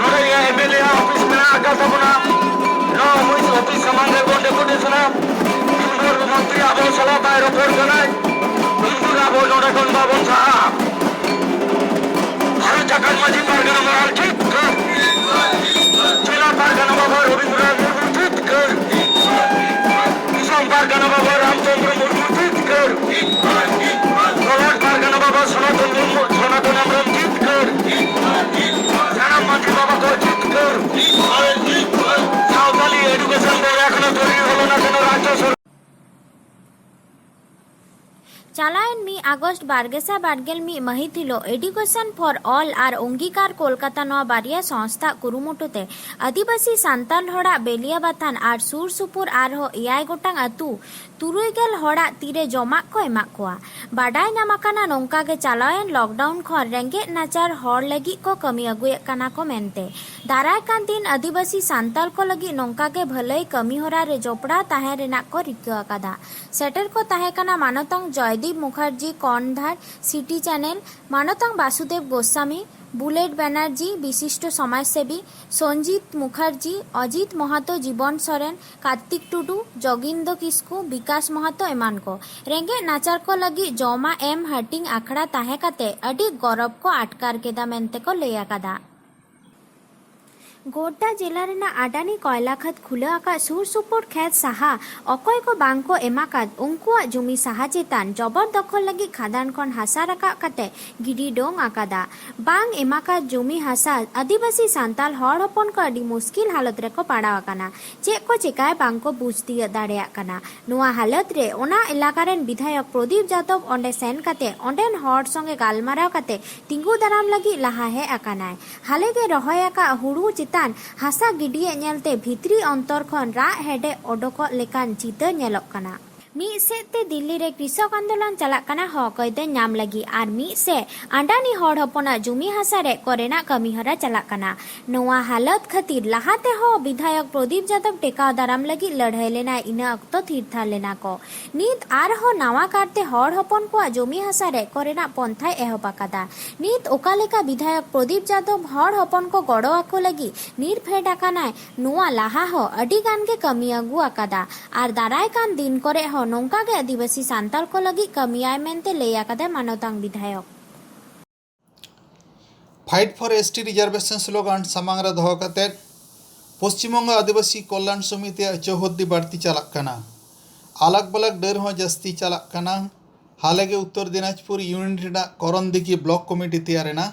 ᱱᱚᱰᱮ ᱮᱢ ᱮᱞ ᱮ ᱚᱯᱷᱤᱥ ᱢᱮᱱᱟᱜ ᱟᱠᱟᱫ ᱛᱟᱵᱚᱱᱟ᱾ ᱱᱚᱣᱟ ᱚᱯᱷᱤᱥ, ᱚᱯᱷᱤᱥ ᱥᱟᱢᱟᱝ ᱨᱮᱵᱚᱱ ᱰᱮᱯᱩᱴᱮᱥᱚᱱᱟ᱾ ᱥᱩᱱᱫᱚᱨ ᱢᱚᱱᱛᱨᱤ ᱟᱵᱚ ᱥᱟᱞᱟᱜ ᱵᱟᱭ ᱨᱚᱯᱚᱲ ᱠᱟᱱᱟᱭ, ᱩᱱᱠᱩ ᱟᱵᱚ ᱱᱚᱰᱮ ᱠᱷᱚᱱ ᱵᱟᱵᱚᱱ ᱥᱟᱦᱟᱜᱼᱟ᱾ ᱵᱷᱟᱨᱚᱛ ᱡᱟᱠᱟᱛ ᱢᱟᱹᱡᱷᱤ ᱯᱟᱨᱜᱟᱱᱟ ᱢᱟᱨᱟᱝ ᱡᱤᱛᱠᱟᱹᱨ᱾ ᱡᱮᱞᱟ ᱯᱟᱨᱜᱟᱱᱟ ᱵᱟᱵᱟ ᱨᱚᱵᱤᱱᱫᱨᱚᱱᱟᱛᱷ ᱢᱩᱨᱢᱩ ᱡᱤᱛᱠᱟᱹᱨ᱾ ᱫᱤᱥᱚᱢ ᱯᱟᱨᱜᱟᱱᱟ ᱵᱟᱵᱟ ᱨᱟᱢᱪᱚᱸᱫᱽᱨᱚ ᱢᱩᱨᱢᱩ ᱡᱤᱛᱠᱟᱹᱨ᱾ ᱛᱚᱞᱟᱴ ᱯᱟᱨᱜᱟᱱᱟ ᱵᱟᱵᱟ ᱥᱚᱱᱟᱛᱚᱱ ᱢᱩᱨᱢᱩ, ᱥᱚᱱᱟᱛᱚᱱ ᱦᱮᱢᱵᱨᱚᱢ ᱡᱤᱛᱠᱟᱹᱨ᱾ ᱥᱟᱱᱟᱢ ᱢᱟᱹᱡᱷᱤ ᱵᱟᱵᱟ ᱠᱚ ᱡᱤᱛᱠᱟᱹᱨ᱾ ᱥᱟᱶᱛᱟᱞᱤ ᱮᱰᱩᱠᱮᱥᱚᱱ ᱵᱳᱨᱰ ᱮᱠᱷᱚᱱᱳ ᱛᱚᱭᱨᱤ ᱦᱚᱞᱚ ᱱᱟ ᱠᱟᱱᱟ ᱨᱟᱡᱽᱡᱚ ᱥᱚᱨᱠᱟᱨ᱾ ᱪᱟᱞᱟᱣᱮᱱ ᱢᱤᱫ ᱟᱜᱚᱥᱴ ᱵᱟᱨ ᱜᱮᱥᱟᱭ ᱵᱟᱨ ᱜᱮᱞ ᱢᱤᱫ ᱢᱟᱹᱦᱤᱛ ᱦᱤᱞᱚᱜ Education for All ᱟᱨ ᱚᱝᱜᱤᱠᱟᱨ ᱠᱳᱞᱠᱟᱛᱟ ᱱᱚᱣᱟ ᱵᱟᱨᱭᱟ ᱥᱚᱝᱥᱛᱷᱟ ᱠᱩᱨᱩᱢᱩᱴᱩ ᱛᱮ ᱟᱹᱫᱤᱵᱟᱹᱥᱤ ᱥᱟᱱᱛᱟᱲ ᱦᱚᱲᱟᱜ ᱵᱮᱞᱤᱭᱟᱵᱟᱛᱷᱟᱱ ᱟᱨ ᱥᱩᱨ ᱥᱩᱯᱩᱨ ᱟᱨᱦᱚᱸ ᱮᱭᱟᱭ ᱜᱚᱴᱟᱝ ᱟᱹᱛᱩ ᱛᱩᱨᱩᱭ ᱜᱮᱞ ᱦᱚᱲᱟᱜ ᱛᱤᱨᱮ ᱡᱚᱢᱟᱜ ᱠᱚ ᱮᱢᱟᱜ ᱠᱚᱣᱟ᱾ ᱵᱟᱰᱟᱭ ᱧᱟᱢ ᱟᱠᱟᱱᱟ, ᱱᱚᱝᱠᱟ ᱜᱮ ᱪᱟᱞᱟᱣᱮᱱ lockdown ᱠᱷᱚᱱ ᱨᱮᱸᱜᱮᱡ ᱱᱟᱪᱟᱨ ᱦᱚᱲ ᱞᱟᱹᱜᱤᱫ ᱠᱚ ᱠᱟᱹᱢᱤ ᱟᱹᱜᱩᱭᱮᱫ ᱠᱟᱱᱟ ᱠᱚ ᱢᱮᱱᱛᱮ᱾ ᱫᱟᱨᱟᱭ ᱠᱟᱱ ᱫᱤᱱ ᱟᱹᱫᱤᱵᱟᱹᱥᱤ ᱥᱟᱱᱛᱟᱲ ᱠᱚ ᱞᱟᱹᱜᱤᱫ ᱱᱚᱝᱠᱟ ᱜᱮ ᱵᱷᱟᱹᱞᱟᱹᱭ ᱠᱟᱹᱢᱤ ᱦᱚᱨᱟ ᱨᱮ ᱡᱚᱯᱲᱟᱣ ᱛᱟᱦᱮᱸ ᱨᱮᱱᱟᱜ ᱠᱚ ᱨᱤᱠᱟᱹ ᱟᱠᱟᱫᱟ᱾ ᱥᱮᱴᱮᱨ ᱠᱚ ᱛᱟᱦᱮᱸ ᱠᱟᱱᱟ ᱢᱟᱱᱚᱛᱟᱝ ᱡᱚᱭᱫᱤᱯ ᱢᱩᱠᱷᱟᱨᱡᱤ ᱠᱚᱨᱱᱫᱷᱟᱨ, ᱥᱤᱴᱤ ᱪᱮᱱᱮᱞ, ᱢᱟᱱᱚᱛᱟᱝ ᱵᱟᱥᱩᱫᱮᱵ ᱜᱳᱥᱟᱢᱤ, ᱵᱩᱞᱮᱴ ᱵᱮᱱᱟᱨᱡᱤ, ᱵᱤᱥᱤᱥᱴᱚ ᱥᱚᱢᱟᱡᱽᱥᱮᱵᱤ ᱥᱚᱧᱡᱤᱛ ᱢᱩᱠᱷᱟᱨᱡᱤ, ᱚᱡᱤᱛ ᱢᱚᱦᱟᱛᱚ, ᱡᱤᱵᱚᱱ ᱥᱚᱨᱮᱱ, ᱠᱟᱨᱛᱤᱠ ᱴᱩᱰᱩ, ᱡᱚᱜᱤᱱᱫᱚ ᱠᱤᱥᱠᱩ, ᱵᱤᱠᱟᱥ ᱢᱚᱦᱟᱛᱚ ᱮᱢᱟᱱ ᱠᱚ᱾ ᱨᱮᱸᱜᱮᱡ ᱱᱟᱪᱟᱨ ᱠᱚ ᱞᱟᱹᱜᱤᱫ ᱡᱚᱢᱟᱜ ᱮᱢ ᱦᱟᱹᱴᱤᱧ ᱟᱠᱷᱲᱟ ᱛᱟᱦᱮᱸ ᱠᱟᱛᱮ ᱟᱹᱰᱤ ᱜᱚᱨᱚᱵᱽ ᱠᱚ ᱟᱴᱠᱟᱨ ᱠᱮᱫᱟ ᱢᱮᱱᱛᱮ ᱠᱚ ᱞᱟᱹᱭ ᱟᱠᱟᱫᱟ᱾ ᱜᱳᱰᱰᱟ ᱡᱮᱞᱟ ᱨᱮᱱᱟᱜ ᱟᱰᱟᱱᱤ ᱠᱚᱭᱞᱟ ᱠᱷᱟᱫᱽ ᱠᱷᱩᱞᱟᱹ ᱟᱠᱟᱫ ᱥᱩᱨ ᱥᱩᱯᱩᱨ ᱠᱷᱮᱛ ᱥᱟᱦᱟ ᱚᱠᱚᱭ ᱠᱚ ᱵᱟᱝ ᱠᱚ ᱮᱢ ᱟᱠᱟᱫ, ᱩᱱᱠᱩᱣᱟᱜ ᱡᱩᱢᱤ ᱥᱟᱦᱟ ᱪᱮᱛᱟᱱ ᱡᱚᱵᱚᱨ ᱫᱚᱠᱷᱚᱞ ᱞᱟᱹᱜᱤᱫ ᱠᱷᱟᱫᱟᱱ ᱠᱷᱚᱱ ᱦᱟᱥᱟ ᱨᱟᱠᱟᱵ ᱠᱟᱛᱮ ᱜᱤᱰᱤ ᱰᱚᱝ ᱟᱠᱟᱫᱟ᱾ ᱵᱟᱝ ᱮᱢ ᱟᱠᱟᱫ ᱡᱩᱢᱤ ᱦᱟᱥᱟ ᱟᱹᱫᱤᱵᱟᱹᱥᱤ ᱥᱟᱱᱛᱟᱲ ᱦᱚᱲ ᱦᱚᱯᱚᱱ ᱠᱚ ᱟᱹᱰᱤ ᱢᱩᱥᱠᱤᱞ ᱦᱟᱞᱚᱛ ᱨᱮᱠᱚ ᱯᱟᱲᱟᱣ ᱟᱠᱟᱱᱟ᱾ ᱪᱮᱫ ᱠᱚ ᱪᱮᱠᱟᱭ ᱵᱟᱝ ᱠᱚ ᱵᱩᱡᱽ ᱛᱤᱭᱟᱹᱜ ᱫᱟᱲᱮᱭᱟᱜ ᱠᱟᱱᱟ᱾ ᱱᱚᱣᱟ ᱦᱟᱞᱚᱛ ᱨᱮ ᱚᱱᱟ ᱮᱞᱟᱠᱟ ᱨᱮᱱ ᱵᱤᱫᱷᱟᱭᱚᱠ ᱯᱨᱚᱫᱤᱯ ᱡᱟᱫᱚᱵ ᱚᱸᱰᱮ ᱥᱮᱱ ᱠᱟᱛᱮ ᱚᱸᱰᱮᱱ ᱦᱚᱲ ᱥᱚᱸᱜᱮ ᱜᱟᱞᱢᱟᱨᱟᱣ ᱠᱟᱛᱮ ᱛᱤᱸᱜᱩ ᱫᱟᱨᱟᱢ ᱞᱟᱹᱜᱤᱫ ᱞᱟᱦᱟ ᱦᱮᱡ ᱟᱠᱟᱱᱟᱭ᱾ ᱦᱟᱞᱮ ᱜᱮ ᱨᱚᱦᱚᱭ ᱟᱠᱟᱫ ᱦᱩᱲᱩ ᱪᱮᱛᱟᱱ ᱦᱟᱥᱟ ᱜᱤᱰᱤᱭᱮᱫ ᱧᱮᱞᱛᱮ ᱵᱷᱤᱛᱨᱤ ᱚᱱᱛᱚᱨ ᱠᱷᱚᱱ ᱨᱟᱜ ᱦᱮᱰᱮᱡ ᱚᱰᱚᱠᱚᱜ ᱞᱮᱠᱟᱱ ᱪᱤᱛᱟᱹᱨ ᱧᱮᱞᱚᱜ ᱠᱟᱱᱟ᱾ ᱢᱤᱫ ᱥᱮᱫ ᱛᱮ ᱫᱤᱞᱞᱤ ᱨᱮ ᱠᱨᱤᱥᱚᱠ ᱟᱱᱫᱳᱞᱚᱱ ᱪᱟᱞᱟᱜ ᱠᱟᱱᱟ ᱦᱚᱠ ᱟᱹᱭᱫᱟᱹᱨ ᱧᱟᱢ ᱞᱟᱹᱜᱤᱫ, ᱟᱨ ᱢᱤᱫ ᱥᱮᱫ ᱟᱱᱰᱟᱱᱤ ᱦᱚᱲ ᱦᱚᱯᱚᱱᱟᱜ ᱡᱩᱢᱤ ᱦᱟᱥᱟ ᱨᱮᱡ ᱠᱚᱨᱮᱱᱟᱜ ᱠᱟᱹᱢᱤ ᱦᱚᱨᱟ ᱪᱟᱞᱟᱜ ᱠᱟᱱᱟ᱾ ᱱᱚᱣᱟ ᱦᱟᱞᱚᱛ ᱠᱷᱟᱹᱛᱤᱨ ᱞᱟᱦᱟ ᱛᱮᱦᱚᱸ ᱵᱤᱫᱷᱟᱭᱚᱠ ᱯᱨᱚᱫᱤᱯ ᱡᱟᱫᱚᱵ ᱴᱮᱠᱟᱣ ᱫᱟᱨᱟᱢ ᱞᱟᱹᱜᱤᱫ ᱞᱟᱹᱲᱦᱟᱹᱭ ᱞᱮᱱᱟᱭ, ᱤᱱᱟᱹ ᱚᱠᱛᱚ ᱛᱷᱤᱨ ᱛᱷᱟᱨ ᱞᱮᱱᱟ ᱠᱚ᱾ ᱱᱤᱛ ᱟᱨᱦᱚᱸ ᱱᱟᱣᱟ ᱠᱟᱨᱛᱮ ᱦᱚᱲ ᱦᱚᱯᱚᱱ ᱠᱚᱣᱟᱜ ᱡᱩᱢᱤ ᱦᱟᱥᱟ ᱨᱮᱡ ᱠᱚᱨᱮᱱᱟᱜ ᱯᱚᱱᱛᱷᱟᱭ ᱮᱦᱚᱵ ᱟᱠᱟᱫᱟ᱾ ᱱᱤᱛ ᱚᱠᱟ ᱞᱮᱠᱟ ᱵᱤᱫᱷᱟᱭᱚᱠ ᱯᱨᱚᱫᱤᱯ ᱡᱟᱫᱚᱵ ᱦᱚᱲ ᱦᱚᱯᱚᱱ ᱠᱚ ᱜᱚᱲᱚ ᱟᱠᱚ ᱞᱟᱹᱜᱤᱫ ᱱᱤᱨ ᱯᱷᱮᱰ ᱟᱠᱟᱱᱟᱭ, ᱱᱚᱣᱟ ᱞᱟᱦᱟ ᱦᱚᱸ ᱟᱹᱰᱤ ᱜᱟᱱ ᱜᱮ ᱠᱟᱹᱢᱤ ᱟᱹᱜᱩ ᱟᱠᱟᱫᱟ ᱟᱨ ᱫᱟᱨᱟᱭ ᱠᱟᱱ ᱫᱤᱱ ᱠᱚᱨᱮ ᱦᱚᱸ ᱱᱚᱝᱠᱟ ᱜᱮ ᱟᱹᱫᱤᱵᱟᱹᱥᱤ ᱥᱟᱱᱛᱟᱲ ᱠᱚ ᱞᱟᱹᱜᱤᱫ ᱠᱟᱹᱢᱤᱭᱟᱭ ᱢᱮᱱᱛᱮ ᱞᱟᱹᱭ ᱟᱠᱟᱫᱟᱭ ᱢᱟᱱᱚᱛᱟᱝ ᱵᱤᱫᱷᱟᱭᱚᱠ᱾ Fight for S T reservation slogan ᱥᱟᱢᱟᱝ ᱨᱮ ᱫᱚᱦᱚ ᱠᱟᱛᱮ ᱯᱚᱥᱪᱤᱢ ᱵᱚᱝᱜᱚ ᱟᱹᱫᱤᱵᱟᱹᱥᱤ ᱠᱚᱞᱞᱟᱱ ᱥᱚᱢᱤᱛᱤᱭᱟᱜ ᱪᱳᱦᱚᱫᱽᱫᱤ ᱵᱟᱹᱲᱛᱤ ᱪᱟᱞᱟᱜ ᱠᱟᱱᱟ᱾ ᱟᱞᱟᱜᱽ ᱵᱟᱞᱟᱜᱽ ᱰᱟᱹᱨ ᱦᱚᱸ ᱡᱟᱹᱥᱛᱤ ᱪᱟᱞᱟᱜ ᱠᱟᱱᱟ᱾ ᱦᱟᱞᱮ ᱜᱮ ᱩᱛᱛᱚᱨ ᱫᱤᱱᱟᱡᱽᱯᱩᱨ ᱤᱭᱩᱱᱤᱴ ᱨᱮᱱᱟᱜ ᱠᱚᱨᱚᱱᱫᱤᱜᱷᱤ ᱵᱞᱚᱠ ᱠᱚᱢᱤᱴᱤ ᱛᱮᱭᱟᱨ ᱮᱱᱟ᱾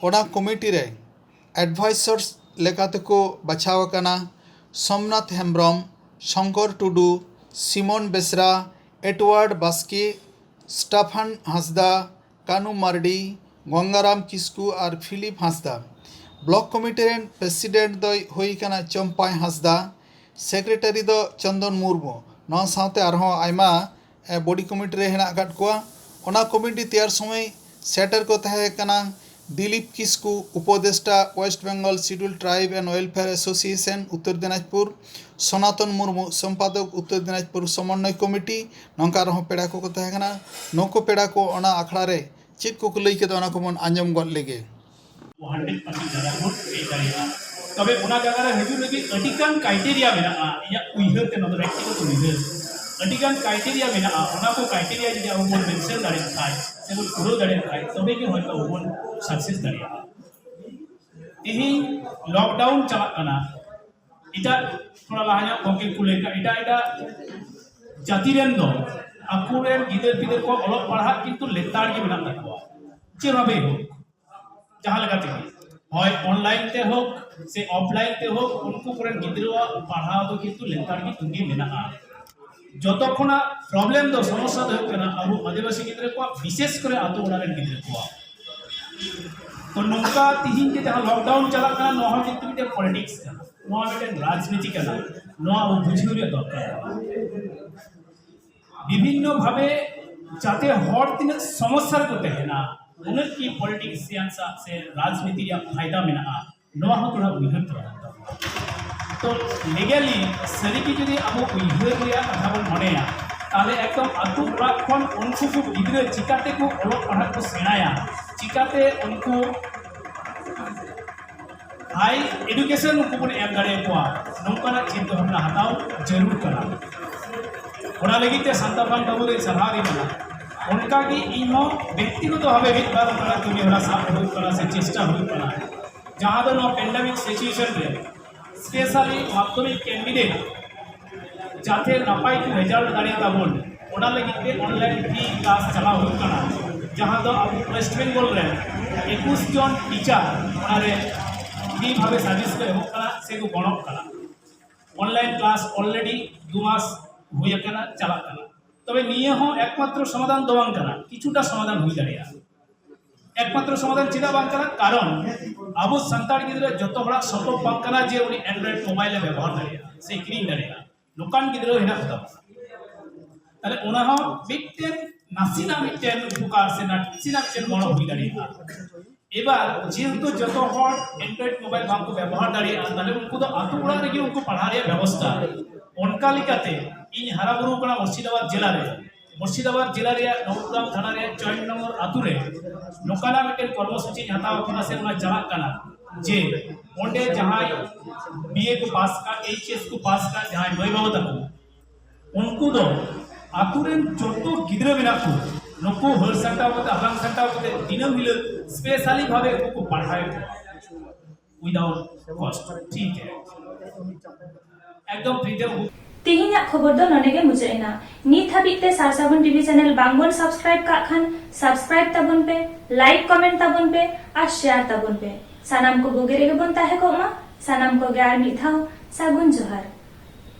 ᱚᱱᱟ ᱠᱚᱢᱤᱴᱤ ᱨᱮ ᱮᱰᱵᱷᱟᱭᱥᱚᱨᱥ ᱞᱮᱠᱟᱛᱮᱠᱚ ᱵᱟᱪᱷᱟᱣ ᱟᱠᱟᱱᱟ ᱥᱳᱢᱱᱟᱛᱷ ᱦᱮᱢᱵᱨᱚᱢ, ᱥᱚᱝᱠᱚᱨ ᱴᱩᱰᱩ, ᱥᱤᱢᱚᱱ ᱵᱮᱥᱨᱟ, ᱮᱰᱣᱟᱨᱰ ᱵᱟᱥᱠᱮ, ᱥᱴᱟᱯᱷᱟᱱ ᱦᱟᱸᱥᱫᱟ, ᱠᱟᱹᱱᱩ ᱢᱟᱨᱰᱤ, ᱜᱚᱝᱜᱟᱨᱟᱢ ᱠᱤᱥᱠᱩ ᱟᱨ ᱯᱷᱤᱞᱤᱯ ᱦᱟᱸᱥᱫᱟ᱾ ᱵᱞᱚᱠ ᱠᱚᱢᱤᱴᱤ ᱨᱮᱱ ᱯᱨᱮᱥᱤᱰᱮᱱᱴ ᱫᱚᱭ ᱦᱩᱭ ᱠᱟᱱᱟ ᱪᱚᱢᱯᱟᱭ ᱦᱟᱸᱥᱫᱟ᱾ ᱥᱮᱠᱨᱮᱴᱟᱨᱤ ᱫᱚ ᱪᱚᱱᱫᱚᱱ ᱢᱩᱨᱢᱩ᱾ ᱱᱚᱣᱟ ᱥᱟᱶᱛᱮ ᱟᱨᱦᱚᱸ ᱟᱭᱢᱟ ᱵᱚᱰᱤ ᱠᱚᱢᱤᱴᱤ ᱨᱮ ᱦᱮᱱᱟᱜ ᱟᱠᱟᱫ ᱠᱚᱣᱟ᱾ ᱚᱱᱟ ᱠᱚᱢᱤᱴᱤ ᱛᱮᱭᱟᱨ ᱥᱚᱢᱚᱭ ᱥᱮᱴᱮᱨ ᱠᱚ ᱛᱟᱦᱮᱸ ᱠᱟᱱᱟ ᱫᱤᱞᱤᱯ ᱠᱤᱥᱠᱩ, ᱩᱯᱚᱫᱮᱥᱴᱟ, west Bengal scheduled tribe and welfare association Uttar Dinajpur, Sanatan Murmu, ᱥᱚᱢᱯᱟᱫᱚᱠ, ᱩᱛᱛᱚᱨ ᱫᱤᱱᱟᱡᱽᱯᱩᱨ ᱥᱚᱢᱚᱱᱱᱚᱭ ᱠᱚᱢᱤᱴᱤ᱾ ᱱᱚᱝᱠᱟ ᱟᱨᱦᱚᱸ ᱯᱮᱲᱟ ᱠᱚᱠᱚ ᱛᱟᱦᱮᱸ ᱠᱟᱱᱟ᱾ ᱱᱩᱠᱩ ᱯᱮᱲᱟ ᱠᱚ ᱚᱱᱟ ᱟᱠᱷᱲᱟ ᱨᱮ ᱪᱮᱫ ᱠᱚᱠᱚ ᱞᱟᱹᱭ ᱠᱮᱫᱟ, ᱚᱱᱟ ᱠᱚᱵᱚᱱ ᱟᱸᱡᱚᱢ ᱜᱚᱫ ᱞᱮᱜᱮ᱾ ᱦᱟᱱᱰᱨᱮᱰ ᱯᱟᱨᱥᱮᱱᱴ ᱡᱟᱭᱜᱟ ᱵᱚᱱ ᱯᱮ ᱫᱟᱲᱮᱭᱟᱜᱼᱟ᱾ ᱛᱚᱵᱮ ᱚᱱᱟ ᱡᱟᱭᱜᱟ ᱨᱮ ᱦᱤᱡᱩᱜ ᱞᱟᱹᱜᱤᱫ ᱟᱹᱰᱤ ᱜᱟᱱ ᱠᱨᱟᱭᱴᱮᱨᱤᱭᱟ ᱢᱮᱱᱟᱜᱼᱟ᱾ ᱤᱧᱟᱹᱜ ᱩᱭᱦᱟᱹᱨ ᱛᱮ, ᱱᱚᱣᱟ ᱫᱚ ᱵᱮᱠᱛᱤᱜᱚᱛᱚ ᱩᱭᱦᱟᱹᱨ, ᱟᱹᱰᱤ ᱜᱟᱱ ᱠᱨᱟᱭᱴᱮᱨᱤᱭᱟ ᱢᱮᱱᱟᱜᱼᱟ᱾ ᱚᱱᱟ ᱠᱚ ᱠᱨᱟᱭᱴᱮᱨᱤᱭᱟ ᱡᱩᱫᱤ ᱟᱵᱚ ᱵᱚᱱ ᱢᱮᱱᱥᱮᱱ ᱫᱟᱲᱮᱭᱟᱜ ᱠᱷᱟᱱ ᱥᱮ ᱵᱚᱱ ᱯᱩᱨᱟᱹᱣ ᱫᱟᱲᱮᱭᱟᱜ ᱠᱷᱟᱱ, ᱛᱚᱵᱮ ᱜᱮ ᱦᱚᱭᱛᱳ ᱟᱵᱚ ᱵᱚᱱ ᱥᱟᱠᱥᱮᱥ ᱫᱟᱲᱮᱭᱟᱜᱼᱟ᱾ ᱛᱮᱦᱮᱧ ᱞᱚᱠᱰᱟᱣᱩᱱ ᱪᱟᱞᱟᱜ ᱠᱟᱱᱟ᱾ ᱮᱴᱟᱜ, ᱛᱷᱚᱲᱟ ᱞᱟᱦᱟ ᱧᱚᱜ ᱜᱚᱢᱠᱮ ᱠᱚ ᱞᱟᱹᱭ ᱠᱟᱜ, ᱮᱴᱟᱜ ᱮᱴᱟᱜ ᱡᱟᱹᱛᱤ ᱨᱮᱱ ᱫᱚ ᱟᱠᱚᱨᱮᱱ ᱜᱤᱫᱟᱹᱨ ᱯᱤᱫᱟᱹᱨ ᱠᱚ ᱚᱞᱚᱜ ᱯᱟᱲᱦᱟᱜ ᱠᱤᱱᱛᱩ ᱞᱮᱛᱟᱲ ᱜᱮ ᱢᱮᱱᱟᱜ ᱛᱟᱠᱚᱣᱟ᱾ ᱡᱮᱵᱷᱟᱵᱮ ᱦᱳᱠ, ᱡᱟᱦᱟᱸ ᱞᱮᱠᱟ ᱛᱮᱜᱮ, ᱦᱳᱭ ᱚᱱᱞᱟᱭᱤᱱ ᱛᱮ ᱦᱳᱠ ᱥᱮ ᱚᱯᱷᱞᱟᱭᱤᱱ ᱛᱮ ᱦᱳᱠ, ᱩᱱᱠᱩ ᱠᱚᱨᱮᱱ ᱜᱤᱫᱽᱨᱟᱹᱣᱟᱜ ᱯᱟᱲᱦᱟᱣ ᱫᱚ ᱠᱤᱱᱛᱩ ᱞᱮᱛᱟᱲ ᱜᱮ ᱛᱚᱸᱜᱮ ᱢᱮᱱᱟᱜᱼᱟ᱾ ᱡᱚᱛᱚ ᱠᱷᱚᱱᱟᱜ ᱯᱨᱚᱵᱞᱮᱢ ᱫᱚ, ᱥᱚᱢᱚᱥᱥᱟ ᱫᱚ ᱦᱩᱭᱩᱜ ᱠᱟᱱᱟ ᱟᱵᱚ ᱟᱹᱫᱤᱵᱟᱹᱥᱤ ᱜᱤᱫᱽᱨᱟᱹ ᱠᱚᱣᱟᱜ, ᱵᱤᱥᱮᱥ ᱠᱚᱨᱮ ᱟᱛᱳ ᱚᱲᱟᱜ ᱨᱮᱱ ᱜᱤᱫᱽᱨᱟᱹ ᱠᱚᱣᱟᱜ᱾ ᱛᱚ ᱱᱚᱝᱠᱟ ᱛᱤᱦᱤᱧ ᱡᱮ ᱡᱟᱦᱟᱸ ᱞᱚᱠᱰᱟᱣᱩᱱ ᱪᱟᱞᱟᱜ ᱠᱟᱱᱟ, ᱱᱚᱣᱟ ᱦᱚᱸ ᱠᱤᱱᱛᱩ ᱢᱤᱫᱴᱮᱱ ᱯᱚᱞᱤᱴᱤᱠᱥ ᱠᱟᱱᱟ, ᱱᱚᱣᱟ ᱢᱤᱫᱴᱮᱱ ᱨᱟᱡᱽᱱᱤᱛᱤ ᱠᱟᱱᱟ᱾ ᱱᱚᱣᱟ ᱟᱵᱚ ᱵᱩᱡᱷᱟᱹᱣ ᱨᱮᱭᱟᱜ ᱫᱚᱨᱠᱟᱨ ᱠᱟᱱᱟ᱾ ᱵᱤᱵᱷᱤᱱᱱᱚ ᱵᱷᱟᱵᱮ ᱡᱟᱛᱮ ᱦᱚᱲ ᱛᱤᱱᱟᱹᱜ ᱥᱚᱢᱚᱥᱥᱟ ᱨᱮᱠᱚ ᱛᱟᱦᱮᱱᱟ, ᱩᱱᱟᱹᱜ ᱜᱮ ᱯᱚᱞᱤᱴᱤᱥᱤᱭᱟᱱᱥ ᱟᱜ ᱥᱮ ᱨᱟᱡᱽᱱᱤᱛᱤ ᱨᱮᱭᱟᱜ ᱯᱷᱟᱭᱫᱟ ᱢᱮᱱᱟᱜᱼᱟ, ᱱᱚᱣᱟ ᱦᱚᱸ ᱛᱷᱚᱲᱟ ᱩᱭᱦᱟᱹᱨ ᱛᱚᱨᱟ ᱦᱩᱭᱩᱜ ᱛᱟᱵᱚᱱᱟ᱾ ᱛᱚ ᱞᱤᱜᱟᱞᱤ ᱥᱟᱹᱨᱤᱜᱮ ᱡᱩᱫᱤ ᱟᱵᱚ ᱩᱭᱦᱟᱹᱨ ᱨᱮᱭᱟᱜ ᱠᱟᱛᱷᱟ ᱵᱚᱱ ᱢᱚᱱᱮᱭᱟ, ᱛᱟᱦᱞᱮ ᱮᱠᱫᱚᱢ ᱟᱹᱛᱩ ᱚᱲᱟᱜ ᱠᱷᱚᱱ ᱩᱱᱠᱩ ᱠᱚ ᱜᱤᱫᱽᱨᱟᱹ ᱪᱤᱠᱟᱹ ᱛᱮᱠᱚ ᱚᱞᱚᱜ ᱯᱟᱲᱦᱟᱜ ᱠᱚ ᱥᱮᱬᱟᱭᱟ, ᱪᱤᱠᱟᱹᱛᱮ ᱩᱱᱠᱩ ᱦᱟᱭ ᱮᱰᱩᱠᱮᱥᱚᱱ ᱩᱱᱠᱩ ᱵᱚᱱ ᱮᱢ ᱫᱟᱲᱮᱭᱟᱠᱚᱣᱟ, ᱱᱚᱝᱠᱟᱱᱟᱜ ᱪᱤᱱᱛᱟᱹ ᱵᱷᱟᱵᱽᱱᱟ ᱦᱟᱛᱟᱣ ᱡᱟᱹᱨᱩᱲ ᱠᱟᱱᱟ᱾ ᱚᱱᱟ ᱞᱟᱹᱜᱤᱫ ᱛᱮ ᱥᱟᱱᱛᱟᱲ ᱯᱟᱱ ᱵᱟᱹᱵᱩ ᱨᱮ ᱥᱟᱨᱦᱟᱣ ᱤᱧ ᱮᱢᱟ᱾ ᱚᱱᱠᱟᱜᱮ ᱤᱧᱦᱚᱸ ᱵᱮᱠᱛᱤᱜᱚᱛᱚ ᱵᱷᱟᱵᱮ ᱢᱤᱫ ᱵᱟᱨ ᱚᱱᱠᱟᱱᱟᱜ ᱠᱟᱹᱢᱤ ᱦᱚᱨᱟ ᱥᱟᱵ ᱦᱩᱭᱩᱜ ᱠᱟᱱᱟ ᱥᱮ ᱪᱮᱥᱴᱟ ᱦᱩᱭᱩᱜ ᱠᱟᱱᱟ, ᱡᱟᱦᱟᱸ ᱫᱚ ᱱᱚᱣᱟ ᱯᱮᱱᱰᱮᱢᱤᱠ ᱥᱤᱪᱩᱭᱮᱥᱚᱱ ᱨᱮ ᱥᱯᱮᱥᱟᱞᱤ ᱢᱟᱫᱽᱫᱷᱚᱢᱤᱠ ᱠᱮᱱᱰᱤᱰᱮᱴ ᱡᱟᱛᱮ ᱱᱟᱯᱟᱭ ᱠᱚ ᱨᱮᱡᱟᱞᱴ ᱫᱟᱲᱮᱭᱟᱜ ᱛᱟᱵᱚᱱ, ᱚᱱᱟ ᱞᱟᱹᱜᱤᱫ ᱛᱮ ᱚᱱᱞᱟᱭᱤᱱ ᱯᱷᱨᱤ ᱠᱞᱟᱥ ᱪᱟᱞᱟᱣ ᱦᱩᱭᱩᱜ ᱠᱟᱱᱟ, ᱡᱟᱦᱟᱸ ᱫᱚ ᱟᱵᱚ ᱳᱭᱮᱥᱴ ᱵᱮᱝᱜᱚᱞ ᱨᱮ ᱮᱠᱩᱥ ᱡᱚᱱ ᱴᱤᱪᱟᱨ ᱚᱱᱟᱨᱮ ᱯᱷᱨᱤ ᱵᱷᱟᱵᱮ ᱥᱟᱨᱵᱷᱤᱥ ᱠᱚ ᱮᱢᱚᱜ ᱠᱟᱱᱟ ᱥᱮ ᱠᱚ ᱜᱚᱲᱚᱜ ᱠᱟᱱᱟ᱾ ᱚᱱᱞᱟᱭᱤᱱ ᱠᱞᱟᱥ ᱚᱞᱨᱮᱰᱤ ᱫᱩ ᱢᱟᱥ ᱦᱩᱭ ᱟᱠᱟᱱᱟ, ᱪᱟᱞᱟᱜ ᱠᱟᱱᱟ᱾ ᱛᱚᱵᱮ ᱱᱤᱭᱟᱹ ᱦᱚᱸ ᱮᱠᱢᱟᱛᱨᱚ ᱥᱚᱢᱟᱫᱷᱟᱱ ᱫᱚ ᱵᱟᱝ ᱠᱟᱱᱟ, ᱠᱤᱪᱷᱩᱴᱟ ᱥᱚᱢᱟᱫᱷᱟᱱ ᱦᱩᱭ ᱫᱟᱲᱮᱭᱟᱜᱼᱟ᱾ ᱮᱠᱢᱟᱛᱨᱚ ᱥᱚᱢᱟᱫᱷᱟᱱ ᱪᱮᱫᱟᱜ ᱵᱟᱝ ᱠᱟᱱᱟ? ᱠᱟᱨᱚᱱ ᱟᱵᱚ ᱥᱟᱱᱛᱟᱲ ᱜᱤᱫᱽᱨᱟᱹ ᱡᱚᱛᱚ ᱦᱚᱲᱟᱜ ᱥᱚᱢᱵᱷᱚᱵ ᱵᱟᱝ ᱠᱟᱱᱟ ᱡᱮ ᱩᱱᱤ Android mobile ᱮ ᱵᱮᱵᱚᱦᱟᱨ ᱫᱟᱲᱮᱭᱟᱜᱼᱟ ᱥᱮ ᱠᱤᱨᱤᱧ ᱫᱟᱲᱮᱭᱟᱜᱼᱟ᱾ ᱱᱚᱝᱠᱟᱱ ᱜᱤᱫᱽᱨᱟᱹ ᱦᱮᱱᱟᱜ ᱠᱚᱛᱟ ᱵᱚᱱᱟ᱾ ᱛᱟᱦᱞᱮ ᱚᱱᱟ ᱦᱚᱸ ᱢᱤᱫᱴᱮᱱ ᱱᱟᱥᱮᱱᱟᱜ ᱢᱤᱫᱴᱮᱱ ᱩᱯᱚᱠᱟᱨ ᱥᱮ ᱱᱟᱥᱮᱱᱟᱜ ᱢᱤᱫᱴᱮᱱ ᱜᱚᱲᱚ ᱦᱩᱭ ᱫᱟᱲᱮᱭᱟᱜᱼᱟ᱾ ᱮᱵᱟᱨ ᱡᱮᱦᱮᱛᱩ ᱡᱚᱛᱚ ᱦᱚᱲ Android mobile ᱵᱟᱝᱠᱚ ᱵᱮᱵᱚᱦᱟᱨ ᱫᱟᱲᱮᱭᱟᱜᱼᱟ, ᱛᱟᱦᱞᱮ ᱩᱱᱠᱩ ᱫᱚ ᱟᱛᱳ ᱚᱲᱟᱜ ᱨᱮᱜᱮ ᱩᱱᱠᱩ ᱯᱟᱲᱦᱟᱣ ᱨᱮᱭᱟᱜ ᱵᱮᱵᱚᱥᱛᱷᱟ᱾ ᱚᱱᱠᱟ ᱞᱮᱠᱟᱛᱮ ᱤᱧ ᱦᱟᱨᱟ ᱵᱩᱨᱩ ᱠᱟᱱᱟ ᱢᱩᱨᱥᱤᱫᱟᱵᱟᱫᱽ ᱡᱮᱞᱟ ᱨᱮ᱾ ᱢᱩᱨᱥᱤᱫᱟᱵᱟᱫᱽ ᱡᱮᱞᱟ ᱨᱮᱭᱟᱜ ᱱᱚᱵᱜᱨᱟᱢ ᱛᱷᱟᱱᱟ ᱨᱮᱭᱟᱜ ᱪᱚᱭᱮᱱ ᱱᱚᱢᱵᱚᱨ ᱟᱛᱳ ᱨᱮ ᱱᱚᱝᱠᱟᱱᱟᱜ ᱢᱤᱫᱴᱮᱱ ᱠᱚᱨᱢᱚᱥᱩᱪᱤᱧ ᱦᱟᱛᱟᱣ ᱠᱟᱱᱟ ᱥᱮ ᱚᱱᱟ ᱪᱟᱞᱟᱜ ᱠᱟᱱᱟ, ᱡᱮ ᱚᱸᱰᱮ ᱡᱟᱦᱟᱸᱭ ᱵᱤ ᱮ ᱠᱚ ᱯᱟᱥ ᱠᱟᱜ, ᱮᱭᱤᱪ ᱮᱥ ᱠᱚ ᱯᱟᱥ ᱠᱟᱜ ᱡᱟᱦᱟᱸᱭ ᱢᱟᱹᱭ ᱵᱟᱹᱵᱩ ᱛᱟᱠᱚ, ᱩᱱᱠᱩ ᱫᱚ ᱟᱛᱳ ᱨᱮᱱ ᱡᱚᱛᱚ ᱜᱤᱫᱽᱨᱟᱹ ᱢᱮᱱᱟᱜ ᱠᱚ, ᱱᱩᱠᱩ ᱦᱟᱹᱨ ᱥᱟᱢᱴᱟᱣ ᱠᱟᱛᱮ, ᱦᱟᱞᱟᱝ ᱥᱟᱢᱴᱟᱣ ᱠᱟᱛᱮ ᱫᱤᱱᱟᱹᱢ ᱦᱤᱞᱳᱜ specially ᱵᱷᱟᱵᱮ ᱩᱱᱠᱩ ᱠᱚ ᱯᱟᱲᱦᱟᱣᱮᱫ ᱠᱚᱣᱟ without cost᱾ ᱴᱷᱤᱠ ᱜᱮᱭᱟ, ᱮᱠᱫᱚᱢ free ᱛᱮ ᱩᱱᱠᱩ ᱛᱮᱦᱮᱧᱟᱜ ᱠᱷᱚᱵᱚᱨ ᱫᱚ ᱱᱚᱰᱮ ᱜᱮ ᱢᱩᱪᱟᱹᱫ ᱮᱱᱟ᱾ ᱱᱤᱛ ᱦᱟᱹᱵᱤᱡ ᱛᱮ ᱥᱟᱨᱥᱟᱜᱩᱱ ᱴᱤᱵᱷᱤ ᱪᱮᱱᱮᱞ ᱵᱟᱝ ᱵᱚᱱ subscribe ᱠᱟᱜ ᱠᱷᱟᱱ subscribe ᱛᱟᱵᱚᱱ ᱯᱮ, like comment ᱛᱟᱵᱚᱱ ᱯᱮ ᱟᱨ share ᱛᱟᱵᱚᱱ ᱯᱮ᱾ ᱥᱟᱱᱟᱢ ᱠᱚ ᱵᱩᱜᱤ ᱨᱮᱜᱮ ᱵᱚᱱ ᱛᱟᱦᱮᱸ ᱠᱚᱜ ᱢᱟ᱾ ᱥᱟᱱᱟᱢ ᱠᱚᱜᱮ ᱟᱨ ᱢᱤᱫ ᱫᱷᱟᱣ ᱥᱟᱹᱜᱩᱱ ᱡᱚᱦᱟᱨ᱾